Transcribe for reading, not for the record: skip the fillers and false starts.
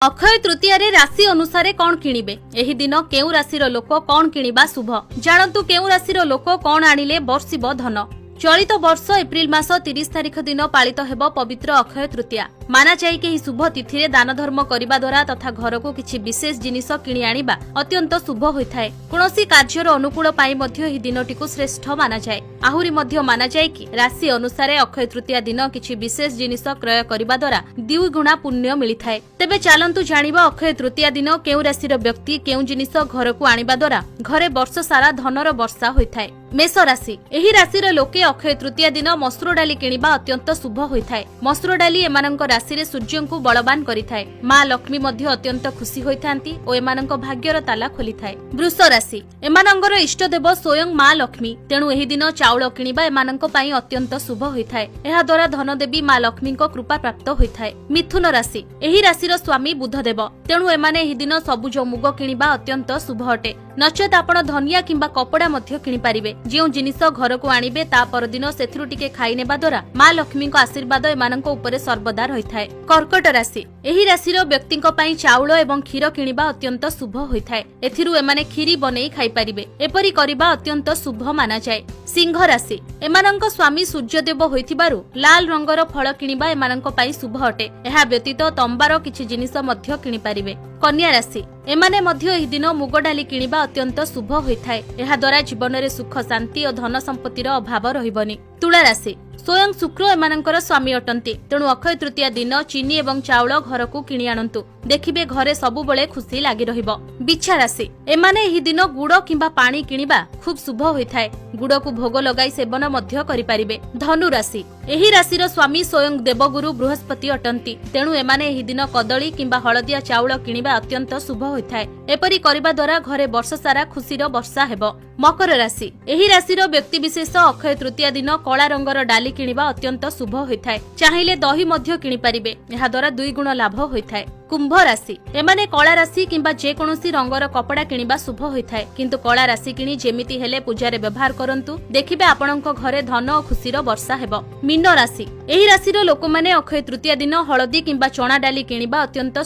ଅକ୍ଷୟ ତୃତୀୟାରେ ରାଶି ଅନୁସାରେ କଣ କିଣିବେ? ଏହି ଦିନ କେଉଁ ରାଶିର ଲୋକ କଣ କିଣିବା ଶୁଭ? ଜାଣନ୍ତୁ କେଉଁ ରାଶିର ଲୋକ କଣ ଆଣିଲେ ବର୍ଷିବ ଧନ। ଚଳିତ ବର୍ଷ ଏପ୍ରିଲ ମାସ 30 ତାରିଖ ଦିନ ପାଳିତ ହେବ ପବିତ୍ର ଅକ୍ଷୟ ତୃତୀୟା। ମାନାଯାଏ କି ଏହି ଶୁଭ ତିଥିରେ ଦାନ ଧର୍ମ କରିବା ଦ୍ୱାରା ତଥା ଘରକୁ କିଛି ବିଶେଷ ଜିନିଷ କିଣି ଆଣିବା ଅତ୍ୟନ୍ତ ଶୁଭ ହୋଇଥାଏ। କୌଣସି କାର୍ଯ୍ୟର ଅନୁକୂଳ ପାଇଁ ମଧ୍ୟ ଏହି ଦିନଟିକୁ ଶ୍ରେଷ୍ଠ ମାନାଯାଏ। ଆହୁରି ମଧ୍ୟ ମାନାଯାଏ କି ରାଶି ଅନୁସାରେ ଅକ୍ଷୟ ତୃତୀୟା ଦିନ କିଛି ବିଶେଷ ଜିନିଷ କ୍ରୟ କରିବା ଦ୍ୱାରା ଦ୍ୱିଗୁଣା ପୁଣ୍ୟ ମିଳିଥାଏ। ତେବେ ଚାଲନ୍ତୁ ଜାଣିବା, ଅକ୍ଷୟ ତୃତୀୟା ଦିନ କେଉଁ ରାଶିର ବ୍ୟକ୍ତି କେଉଁ ଜିନିଷ ଘରକୁ ଆଣିବା ଦ୍ୱାରା ଘରେ ବର୍ଷ ସାରା ଧନର ବର୍ଷା ହୋଇଥାଏ। ମେଷ ରାଶି। ଏହି ରାଶିର ଲୋକେ ଅକ୍ଷୟ ତୃତୀୟା ଦିନ ମସୁର ଡାଲି କିଣିବା ଅତ୍ୟନ୍ତ ଶୁଭ ହୋଇଥାଏ। ମସୁର ଡାଲି ଏମାନଙ୍କ ରାଶିରେ ସୂର୍ଯ୍ୟଙ୍କୁ ବଳବାନ କରିଥାଏ। ମା ଲକ୍ଷ୍ମୀ ମଧ୍ୟ ଅତ୍ୟନ୍ତ ଖୁସି ହୋଇଥାନ୍ତି ଓ ଏମାନଙ୍କ ଭାଗ୍ୟର ତାଲା ଖୋଲିଥାଏ। ବୃଷ ରାଶି। ଏମାନଙ୍କର ଇଷ୍ଟଦେବ ସ୍ୱୟଂ ମା ଲକ୍ଷ୍ମୀ। ତେଣୁ ଏହି ଦିନ ଚାଉଳ କିଣିବା ଏମାନଙ୍କ ପାଇଁ ଅତ୍ୟନ୍ତ ଶୁଭ ହୋଇଥାଏ। ଏହାଦ୍ୱାରା ଧନଦେବୀ ମା ଲକ୍ଷ୍ମୀଙ୍କ କୃପା ପ୍ରାପ୍ତ ହୋଇଥାଏ। ମିଥୁନ ରାଶି। ଏହି ରାଶିର ସ୍ୱାମୀ ବୁଧଦେବ। ତେଣୁ ଏମାନେ ଏହି ଦିନ ସବୁଜ ମୁଗ କିଣିବା ଅତ୍ୟନ୍ତ ଶୁଭ ଅଟେ। ନଚେତ୍ ଆପଣ ଧନିଆ କିମ୍ବା କପଡ଼ା ମଧ୍ୟ କିଣିପାରିବେ। ଯେଉଁ ଜିନିଷ ଘରକୁ ଆଣିବେ, ତା ପରଦିନ ସେଥିରୁ ଟିକେ ଖାଇନେବା ଦ୍ୱାରା ମା ଲକ୍ଷ୍ମୀଙ୍କ ଆଶୀର୍ବାଦ ଏମାନଙ୍କ ଉପରେ ସର୍ବଦା ରହିଥାଏ। କର୍କଟ ରାଶି। ଏହି ରାଶିର ବ୍ୟକ୍ତିଙ୍କ ପାଇଁ ଚାଉଳ ଏବଂ କ୍ଷୀର କିଣିବା ଅତ୍ୟନ୍ତ ଶୁଭ ହୋଇଥାଏ। ଏଥିରୁ ଏମାନେ କ୍ଷୀରି ବନେଇ ଖାଇପାରିବେ। ଏପରି କରିବା ଅତ୍ୟନ୍ତ ଶୁଭ ମାନାଯାଏ। ସିଂହ ରାଶି। ଏମାନଙ୍କ ସ୍ୱାମୀ ସୂର୍ଯ୍ୟଦେବ ହୋଇଥିବାରୁ ଲାଲ ରଙ୍ଗର ଫଳ କିଣିବା ଏମାନଙ୍କ ପାଇଁ ଶୁଭ ଅଟେ। ଏହା ବ୍ୟତୀତ ତମ୍ବାର କିଛି ଜିନିଷ ମଧ୍ୟ କିଣିପାରିବେ। କନ୍ୟା ରାଶି। ଏମାନେ ମଧ୍ୟ ଏହି ଦିନ ମୁଗ ଡାଲି କିଣିବା ଅତ୍ୟନ୍ତ ଶୁଭ ହୋଇଥାଏ। ଏହାଦ୍ୱାରା ଜୀବନରେ ସୁଖ, ଶାନ୍ତି ଓ ଧନ ସମ୍ପତ୍ତିର ଅଭାବ ରହିବନି। ତୁଳା ରାଶି। ସ୍ୱୟଂ ଶୁକ୍ର ଏମାନଙ୍କର ସ୍ୱାମୀ ଅଟନ୍ତି। ତେଣୁ ଅକ୍ଷୟ ତୃତୀୟା ଦିନ ଚିନି ଏବଂ ଚାଉଳ ଘରକୁ କିଣି ଆଣନ୍ତୁ। ଦେଖିବେ, ଘରେ ସବୁବେଳେ ଖୁସି ଲାଗି ରହିବ। ବିଛା ରାଶି। ଏମାନେ ଏହି ଦିନ ଗୁଡ଼ କିମ୍ବା ପାଣି କିଣିବା ଖୁବ୍ ଶୁଭ ହୋଇଥାଏ। ଗୁଡ଼କୁ ଭୋଗ ଲଗାଇ ସେବନ ମଧ୍ୟ କରିପାରିବେ। ଧନୁ ରାଶି। ଏହି ରାଶିର ସ୍ୱାମୀ ସ୍ୱୟଂ ଦେବଗୁରୁ ବୃହସ୍ପତି ଅଟନ୍ତି। ତେଣୁ ଏମାନେ ଏହି ଦିନ କଦଳୀ କିମ୍ବା ହଳଦିଆ ଚାଉଳ କିଣିବା ଅତ୍ୟନ୍ତ ଶୁଭ ହୋଇଥାଏ। ଏପରି କରିବା ଦ୍ୱାରା ଘରେ ବର୍ଷ ସାରା ଖୁସିର ବର୍ଷା ହେବ। ମକର ରାଶି। ଏହି ରାଶିର ବ୍ୟକ୍ତିବିଶେଷ ଅକ୍ଷୟ ତୃତୀୟା ଦିନ କଳା ରଙ୍ଗର ଡାଲି କିଣିବା ଅତ୍ୟନ୍ତ ଶୁଭ ହୋଇଥାଏ। ଚାହିଁଲେ ଦହି ମଧ୍ୟ କିଣିପାରିବେ। ଏହାଦ୍ୱାରା ଦୁଇଗୁଣ ଲାଭ ହୋଇଥାଏ। କୁମ୍ଭ ରାଶି। ଏମାନେ କଳା ରାଶି କିମ୍ବା ଯେକୌଣସି ରଙ୍ଗର କପଡ଼ା କିଣିବା ଶୁଭ ହୋଇଥାଏ। କିନ୍ତୁ କଳା ରାଶି କିଣି ଯେମିତି ହେଲେ ପୂଜାରେ ବ୍ୟବହାର କରନ୍ତୁ। ଦେଖିବେ, ଆପଣଙ୍କ ଘରେ ଧନ ଓ ଖୁସିର ବର୍ଷା ହେବ। ମୀନ ରାଶି। ଏହି ରାଶିର ଲୋକମାନେ ଅକ୍ଷୟ ତୃତୀୟା ଦିନ ହଳଦୀ କିମ୍ବା ଚଣା ଡାଲି କିଣିବା ଅତ୍ୟନ୍ତ